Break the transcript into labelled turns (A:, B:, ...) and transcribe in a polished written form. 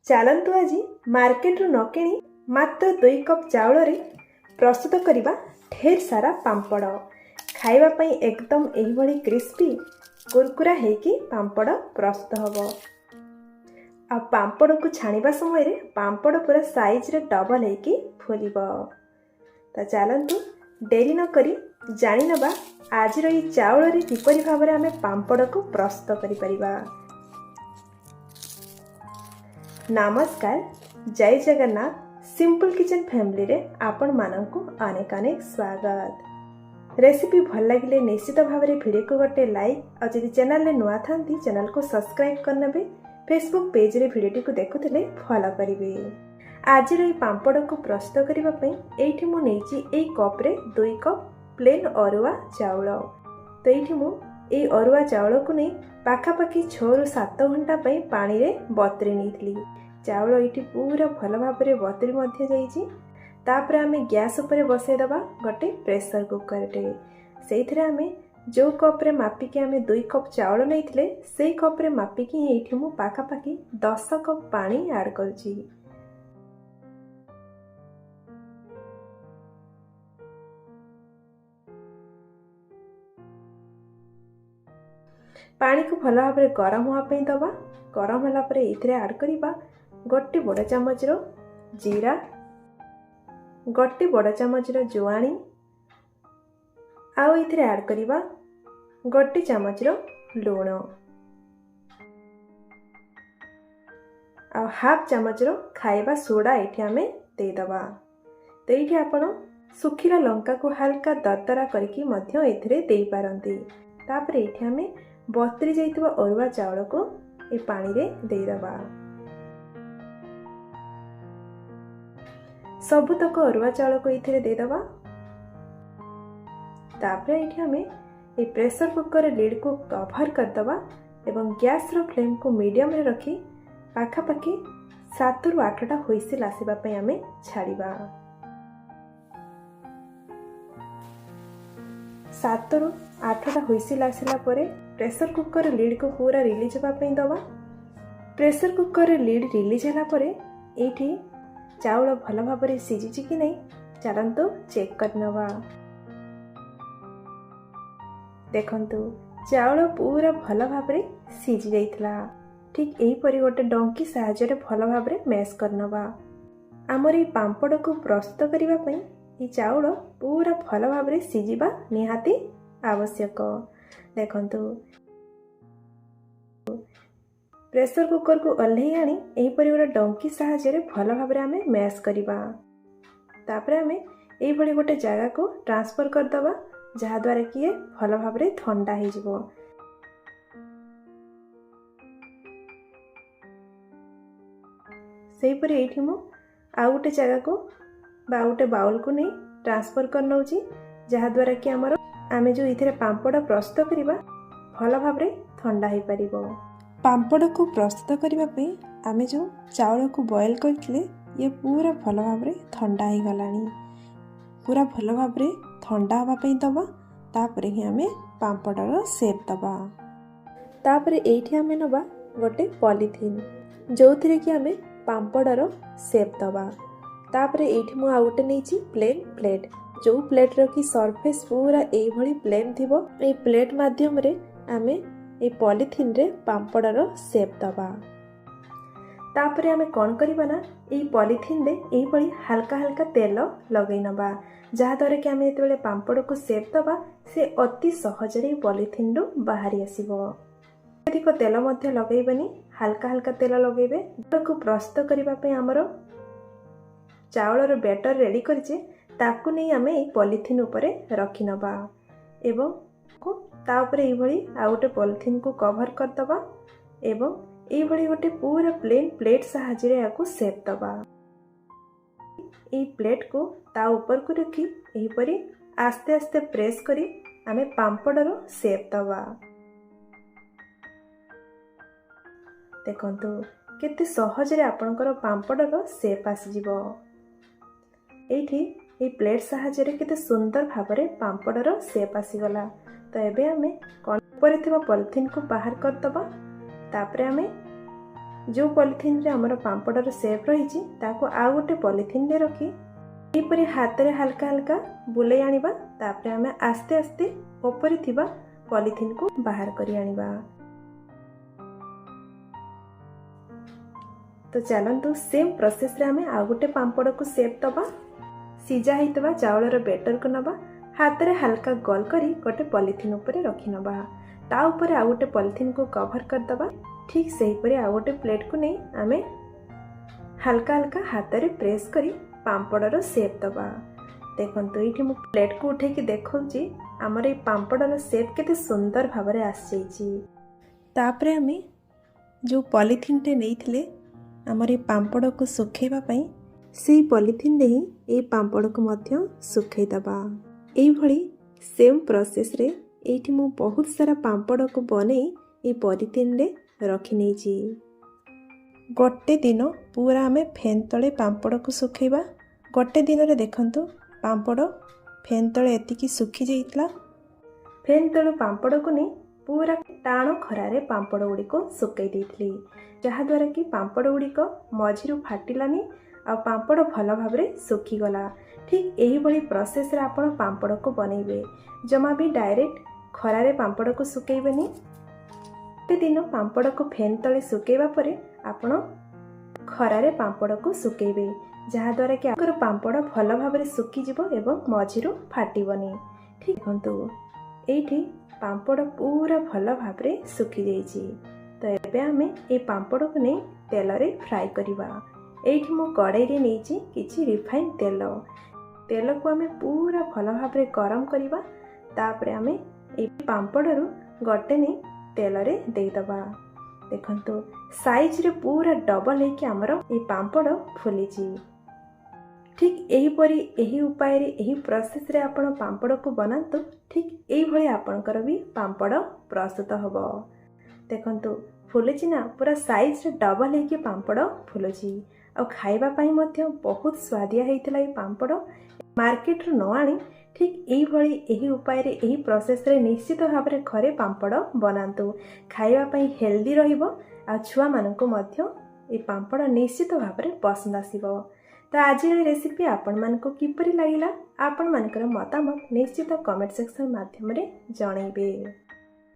A: ଚାଲନ୍ତୁ, ଆଜି ମାର୍କେଟରୁ ନ କିଣି ମାତ୍ର 2 କପ୍ ଚାଉଳରେ ପ୍ରସ୍ତୁତ କରିବା ଢେର ସାରା ପାମ୍ପଡ଼। ଖାଇବା ପାଇଁ ଏକଦମ ଏହିଭଳି କ୍ରିସ୍ପି କୁରକୁରା ହେଇକି ପାମ୍ପଡ଼ ପ୍ରସ୍ତୁତ ହେବ ଆଉ ପାମ୍ପଡ଼କୁ ଛାଣିବା ସମୟରେ ପାମ୍ପଡ଼ ପୁରା ସାଇଜରେ ଡବଲ ହେଇକି ଫୁଲିବ। ତ ଚାଲନ୍ତୁ, ଡେରି ନକରି ଜାଣିନେବା ଆଜିର ଏଇ ଚାଉଳରେ କିପରି ଭାବରେ ଆମେ ପାମ୍ପଡ଼କୁ ପ୍ରସ୍ତୁତ କରିପାରିବା। ନମସ୍କାର, ଜୟ ଜଗନ୍ନାଥ। ସିମ୍ପଲ୍ କିଚେନ୍ ଫ୍ୟାମିଲିରେ ଆପଣମାନଙ୍କୁ ଅନେକ ଅନେକ ସ୍ୱାଗତ। ରେସିପି ଭଲ ଲାଗିଲେ ନିଶ୍ଚିତ ଭାବରେ ଭିଡ଼ିଓକୁ ଗୋଟେ ଲାଇକ୍ ଆଉ ଯଦି ଚ୍ୟାନେଲରେ ନୂଆ ଥାନ୍ତି, ଚ୍ୟାନେଲକୁ ସବସ୍କ୍ରାଇବ୍ କରିନେବେ। ଫେସବୁକ୍ ପେଜ୍ରେ ଭିଡ଼ିଓଟିକୁ ଦେଖୁଥିଲେ ଫଲୋ କରିବେ। ଆଜିର ଏଇ ପାମ୍ପଡ଼କୁ ପ୍ରସ୍ତୁତ କରିବା ପାଇଁ ଏଇଠି ମୁଁ ନେଇଛି ଏଇ କପ୍ରେ 2 କପ୍ ପ୍ଲେନ୍ ଅରୁଆ ଚାଉଳ। ତ ଏଇଠି ମୁଁ ଏଇ ଅରୁଆ ଚାଉଳକୁ ନେଇ ପାଖାପାଖି 6ରୁ 7 ଘଣ୍ଟା ପାଇଁ ପାଣିରେ ବତୁରେଇ ନେଇଥିଲି। ଚାଉଳ ଏଇଠି ପୁରା ଭଲ ଭାବରେ ବତୁରି ମଧ୍ୟ ଯାଇଛି। ତାପରେ ଆମେ ଗ୍ୟାସ୍ ଉପରେ ବସାଇଦେବା ଗୋଟେ ପ୍ରେସର କୁକରଟେ। ସେଇଥିରେ ଆମେ ଯେଉଁ କପ୍ରେ ମାପିକି ଆମେ 2 କପ୍ ଚାଉଳ ନେଇଥିଲେ, ସେଇ କପ୍ରେ ମାପିକି ଏଇଠି ମୁଁ ପାଖାପାଖି 10 କପ୍ ପାଣି ଆଡ଼୍ କରୁଛି। ପାଣିକୁ ଭଲ ଭାବରେ ଗରମ ହେବା ପାଇଁ ଦେବା। ଗରମ ହେଲା ପରେ ଏଇଥିରେ ଆଡ଼୍ କରିବା ଗୋଟେ ବଡ଼ ଚାମଚର ଜିରା, ଗୋଟେ ବଡ଼ ଚାମଚର ଜୁଆଣି ଆଉ ଏଇଥିରେ ଆଡ଼୍ କରିବା ଗୋଟେ ଚାମଚର ଲୁଣ ଆଉ ହାଫ୍ ଚାମଚର ଖାଇବା ସୋଡ଼ା ଏଇଠି ଆମେ ଦେଇଦେବା। ତ ଏଇଠି ଆପଣ ଶୁଖିଲା ଲଙ୍କାକୁ ହାଲକା ଦରଦରା କରିକି ମଧ୍ୟ ଏଥିରେ ଦେଇପାରନ୍ତି। ତାପରେ ଏଇଠି ଆମେ ବତୁରି ଯାଇଥିବା ଅରୁଆ ଚାଉଳକୁ ଏ ପାଣିରେ ଦେଇଦେବା। ସବୁତକ ଅରୁଆ ଚାଉଳକୁ ଏଇଥିରେ ଦେଇଦେବା। ତାପରେ ଏଇଠି ଆମେ ଏଇ ପ୍ରେସର କୁକର ଲିଡ଼କୁ କଭର କରିଦେବା ଏବଂ ଗ୍ୟାସ୍ର ଫ୍ଲେମ୍କୁ ମିଡ଼ିୟମରେ ରଖି ପାଖାପାଖି 7ରୁ 8ଟା ହୁଇସିଲ୍ ଆସିବା ପାଇଁ ଆମେ ଛାଡ଼ିବା। 7ରୁ 8ଟା ହୁଇସିଲ୍ ଆସିଲା ପରେ ପ୍ରେସର କୁକର ଲିଡ଼କୁ ପୁରା ରିଲିଜ୍ ହେବା ପାଇଁ ଦେବା। ପ୍ରେସର କୁକର ଲିଡ଼ ରିଲିଜ୍ ହେଲା ପରେ ଏଇଠି ଚାଉଳ ଭଲ ଭାବରେ ସିଝିଛି କି ନାହିଁ, ଚାଲନ୍ତୁ ଚେକ୍ କରିନେବା। ଦେଖନ୍ତୁ, ଚାଉଳ ପୁରା ଭଲ ଭାବରେ ସିଝି ଯାଇଥିଲା। ଠିକ୍ ଏହିପରି ଗୋଟେ ଡଙ୍କି ସାହାଯ୍ୟରେ ଭଲ ଭାବରେ ମ୍ୟାସ୍ କରିନେବା। ଆମର ଏଇ ପାମ୍ପଡ଼କୁ ପ୍ରସ୍ତୁତ କରିବା ପାଇଁ ଏଇ ଚାଉଳ ପୁରା ଭଲ ଭାବରେ ସିଝିବା ନିହାତି ଆବଶ୍ୟକ। ଦେଖନ୍ତୁ, ପ୍ରେସର କୁକରକୁ ଓହ୍ଲେଇ ଆଣି ଏହିପରି ଗୋଟେ ଡଙ୍କି ସାହାଯ୍ୟରେ ଭଲ ଭାବରେ ଆମେ ମ୍ୟାସ୍ କରିବା। ତାପରେ ଆମେ ଏଇଭଳି ଗୋଟେ ଜାଗାକୁ ଟ୍ରାନ୍ସଫର୍ କରିଦେବା, ଯାହାଦ୍ୱାରା କି ଇଏ ଭଲ ଭାବରେ ଥଣ୍ଡା ହେଇଯିବ। ସେହିପରି ଏଇଠି ମୁଁ ଆଉ ଗୋଟେ ଜାଗାକୁ ବା ଆଉ ଗୋଟେ ବାଉଲକୁ ନେଇ ଟ୍ରାନ୍ସଫର୍ କରିନେଉଛି, ଯାହାଦ୍ୱାରା କି ଆମର ଆମେ ଯେଉଁ ଏଥିରେ ପାମ୍ପଡ଼ ପ୍ରସ୍ତୁତ କରିବା, ଭଲ ଭାବରେ ଥଣ୍ଡା ହେଇପାରିବ। ପାମ୍ପଡ଼କୁ ପ୍ରସ୍ତୁତ କରିବା ପାଇଁ ଆମେ ଯେଉଁ ଚାଉଳକୁ ବଏଲ୍ କରିଥିଲେ, ଇଏ ପୁରା ଭଲ ଭାବରେ ଥଣ୍ଡା ହେଇଗଲାଣି। ପୁରା ଭଲ ଭାବରେ ଥଣ୍ଡା ହେବା ପାଇଁ ଦେବା, ତାପରେ ହିଁ ଆମେ ପାମ୍ପଡ଼ର ସେପ୍ ଦେବା। ତାପରେ ଏଇଠି ଆମେ ନେବା ଗୋଟେ ପଲିଥିନ୍, ଯେଉଁଥିରେ କି ଆମେ ପାମ୍ପଡ଼ର ସେପ୍ ଦେବା। ତାପରେ ଏଇଠି ମୁଁ ଆଉ ଗୋଟେ ନେଇଛି ପ୍ଲେନ୍ ପ୍ଲେଟ୍, ଯେଉଁ ପ୍ଲେଟ୍ର କି ସର୍ଫେସ୍ ପୁରା ଏଇଭଳି ପ୍ଲେନ୍ ଥିବ। ଏଇ ପ୍ଲେଟ୍ ମାଧ୍ୟମରେ ଆମେ ଏଇ ପଲିଥିନ୍ରେ ପାମ୍ପଡ଼ର ସେପ୍ ଦେବା। ତାପରେ ଆମେ କ'ଣ କରିବା ନା, ଏଇ ପଲିଥିନ୍ରେ ଏଇଭଳି ହାଲକା ହାଲକା ତେଲ ଲଗାଇ ନେବା, ଯାହାଦ୍ୱାରା କି ଆମେ ଯେତେବେଳେ ପାମ୍ପଡ଼କୁ ସେପ୍ ଦେବା, ସେ ଅତି ସହଜରେ ଏଇ ପଲିଥିନ୍ରୁ ବାହାରି ଆସିବ। ଅଧିକ ତେଲ ମଧ୍ୟ ଲଗାଇବେନି, ହାଲକା ହାଲକା ତେଲ ଲଗାଇବେ। ପାମ୍ପଡ଼କୁ ପ୍ରସ୍ତୁତ କରିବା ପାଇଁ ଆମର ଚାଉଳର ବ୍ୟାଟର ରେଡ଼ି କରିଛେ, ତାକୁ ନେଇ ଆମେ ଏଇ ପଲିଥିନ୍ ଉପରେ ରଖିନେବା ଏବଂ ତା ଉପରେ ଏଇଭଳି ଆଉ ଗୋଟେ ପଲିଥିନ୍କୁ କଭର କରିଦେବା ଏବଂ ଏଇଭଳି ଗୋଟେ ପୁରା ପ୍ଲେନ୍ ପ୍ଲେଟ୍ ସାହାଯ୍ୟରେ ଏହାକୁ ସେପ୍ ଦେବା। ଏଇ ପ୍ଲେଟ୍କୁ ତା ଉପରକୁ ରଖି ଏହିପରି ଆସ୍ତେ ଆସ୍ତେ ପ୍ରେସ୍ କରି ଆମେ ପାମ୍ପଡ଼ର ସେପ୍ ଦେବା। ଦେଖନ୍ତୁ, କେତେ ସହଜରେ ଆପଣଙ୍କର ପାମ୍ପଡ଼ର ସେପ୍ ଆସିଯିବ। ଏଇଠି ଏଇ ପ୍ଲେଟ୍ ସାହାଯ୍ୟରେ କେତେ ସୁନ୍ଦର ଭାବରେ ପାମ୍ପଡ଼ର ସେପ୍ ଆସିଗଲା। ତ ଏବେ ଆମେ କ'ଣ, ଉପରେ ଥିବା ପଲିଥିନ୍କୁ ବାହାର କରିଦେବା। ତାପରେ ଆମେ ଯେଉଁ ପଲିଥିନ୍ରେ ଆମର ପାମ୍ପଡ଼ର ସେପ୍ ରହିଛି, ତାକୁ ଆଉ ଗୋଟେ ପଲିଥିନ୍ରେ ରଖି ଏହିପରି ହାତରେ ହାଲକା ହାଲକା ବୁଲେଇ ଆଣିବା। ତାପରେ ଆମେ ଆସ୍ତେ ଆସ୍ତେ ଉପରେ ଥିବା ପଲିଥିନ୍କୁ ବାହାର କରି ଆଣିବା। ତ ଚାଲନ୍ତୁ, ସେମ୍ ପ୍ରୋସେସ୍ରେ ଆମେ ଆଉ ଗୋଟେ ପାମ୍ପଡ଼କୁ ସେପ୍ ଦେବା। ସିଝା ହେଇଥିବା ଚାଉଳର ବେଟରକୁ ନେବା, ହାତରେ ହାଲକା ଗୋଲ କରି ଗୋଟେ ପଲିଥିନ୍ ଉପରେ ରଖିନେବା। ତା ଉପରେ ଆଉ ଗୋଟେ ପଲିଥିନ୍କୁ କଭର୍ କରିଦେବା। ଠିକ୍ ସେହିପରି ଆଉ ଗୋଟେ ପ୍ଲେଟ୍କୁ ନେଇ ଆମେ ହାଲକା ହାଲକା ହାତରେ ପ୍ରେସ୍ କରି ପାମ୍ପଡ଼ର ସେପ୍ ଦେବା। ଦେଖନ୍ତୁ, ଏଇଠି ମୁଁ ପ୍ଲେଟ୍କୁ ଉଠେଇକି ଦେଖାଉଛି, ଆମର ଏଇ ପାମ୍ପଡ଼ର ସେପ୍ କେତେ ସୁନ୍ଦର ଭାବରେ ଆସିଯାଇଛି। ତାପରେ ଆମେ ଯେଉଁ ପଲିଥିନ୍ଟେ ନେଇଥିଲେ ଆମର ଏଇ ପାମ୍ପଡ଼କୁ ଶୁଖେଇବା ପାଇଁ, ସେଇ ପଲିଥିନ୍ରେ ହିଁ ଏଇ ପାମ୍ପଡ଼କୁ ମଧ୍ୟ ଶୁଖେଇ ଦେବା। ଏଇଭଳି ସେମ୍ ପ୍ରୋସେସ୍ରେ ଏଇଠି ମୁଁ ବହୁତ ସାରା ପାମ୍ପଡ଼କୁ ବନେଇ ଏଇ ପଲିଥିନ୍ରେ ରଖିନେଇଛି। ଗୋଟେ ଦିନ ପୁରା ଆମେ ଫ୍ୟାନ୍ ତଳେ ପାମ୍ପଡ଼କୁ ଶୁଖେଇବା। ଗୋଟେ ଦିନରେ ଦେଖନ୍ତୁ, ପାମ୍ପଡ଼ ଫ୍ୟାନ୍ ତଳେ ଏତିକି ଶୁଖି ଯାଇଥିଲା। ଫ୍ୟାନ୍ ତଳୁ ପାମ୍ପଡ଼କୁ ନେଇ ପୁରା ଟାଣ ଖରାରେ ପାମ୍ପଡ଼ ଗୁଡ଼ିକୁ ଶୁଖେଇ ଦେଇଥିଲି, ଯାହାଦ୍ୱାରା କି ପାମ୍ପଡ଼ ଗୁଡ଼ିକ ମଝିରୁ ଫାଟିଲାନି ଆଉ ପାମ୍ପଡ଼ ଭଲ ଭାବରେ ଶୁଖିଗଲା। ଠିକ୍ ଏହିଭଳି ପ୍ରୋସେସ୍ରେ ଆପଣ ପାମ୍ପଡ଼କୁ ବନେଇବେ। ଜମା ବି ଡାଇରେକ୍ଟ ଖରାରେ ପାମ୍ପଡ଼କୁ ଶୁଖେଇବେନି। ଗୋଟେ ଦିନ ପାମ୍ପଡ଼କୁ ଫ୍ୟାନ୍ ତଳେ ଶୁଖେଇବା ପରେ ଆପଣ ଖରାରେ ପାମ୍ପଡ଼କୁ ଶୁଖେଇବେ, ଯାହାଦ୍ୱାରା କି ଆପଣଙ୍କର ପାମ୍ପଡ଼ ଭଲ ଭାବରେ ଶୁଖିଯିବ ଏବଂ ମଝିରୁ ଫାଟିବନି। ଠିକ୍ ଦେଖନ୍ତୁ, ଏଇଠି ପାମ୍ପଡ଼ ପୁରା ଭଲ ଭାବରେ ଶୁଖିଯାଇଛି। ତ ଏବେ ଆମେ ଏଇ ପାମ୍ପଡ଼କୁ ନେଇ ତେଲରେ ଫ୍ରାଏ କରିବା। ଏଇଠି ମୁଁ କଡ଼େଇରେ ନେଇଛି କିଛି ରିଫାଇନ୍ ତେଲ। ତେଲକୁ ଆମେ ପୁରା ଭଲ ଭାବରେ ଗରମ କରିବା। ତାପରେ ଆମେ ଏଇ ପାମ୍ପଡ଼ରୁ ଗୋଟେ ନେଇ ତେଲରେ ଦେଇଦେବା। ଦେଖନ୍ତୁ, ସାଇଜ୍ରେ ପୁରା ଡବଲ୍ ହେଇକି ଆମର ଏଇ ପାମ୍ପଡ଼ ଫୁଲିଛି। ଠିକ୍ ଏହିପରି ଏହି ଉପାୟରେ, ଏହି ପ୍ରୋସେସ୍ରେ ଆପଣ ପାମ୍ପଡ଼କୁ ବନାନ୍ତୁ। ଠିକ୍ ଏଇଭଳି ଆପଣଙ୍କର ବି ପାମ୍ପଡ଼ ପ୍ରସ୍ତୁତ ହେବ। ଦେଖନ୍ତୁ, ଫୁଲୁଛି ନା? ପୁରା ସାଇଜ୍ରେ ଡବଲ୍ ହେଇକି ପାମ୍ପଡ଼ ଫୁଲୁଛି। ଆଉ ଖାଇବା ପାଇଁ ମଧ୍ୟ ବହୁତ ସୁଆଦିଆ ହେଇଥିଲା ଏଇ ପାମ୍ପଡ଼। ମାର୍କେଟରୁ ନ ଆଣି ଠିକ୍ ଏଇଭଳି ଏହି ଉପାୟରେ, ଏହି ପ୍ରୋସେସ୍ରେ ନିଶ୍ଚିତ ଭାବରେ ଘରେ ପାମ୍ପଡ଼ ବନାନ୍ତୁ। ଖାଇବା ପାଇଁ ହେଲ୍ଦି ରହିବ ଆଉ ଛୁଆମାନଙ୍କୁ ମଧ୍ୟ ଏଇ ପାମ୍ପଡ଼ ନିଶ୍ଚିତ ଭାବରେ ପସନ୍ଦ ଆସିବ। ତ ଆଜିର ରେସିପି ଆପଣମାନଙ୍କୁ କିପରି ଲାଗିଲା, ଆପଣମାନଙ୍କର ମତାମତ ନିଶ୍ଚିତ କମେଣ୍ଟ ସେକ୍ସନ୍ ମାଧ୍ୟମରେ ଜଣାଇବେ।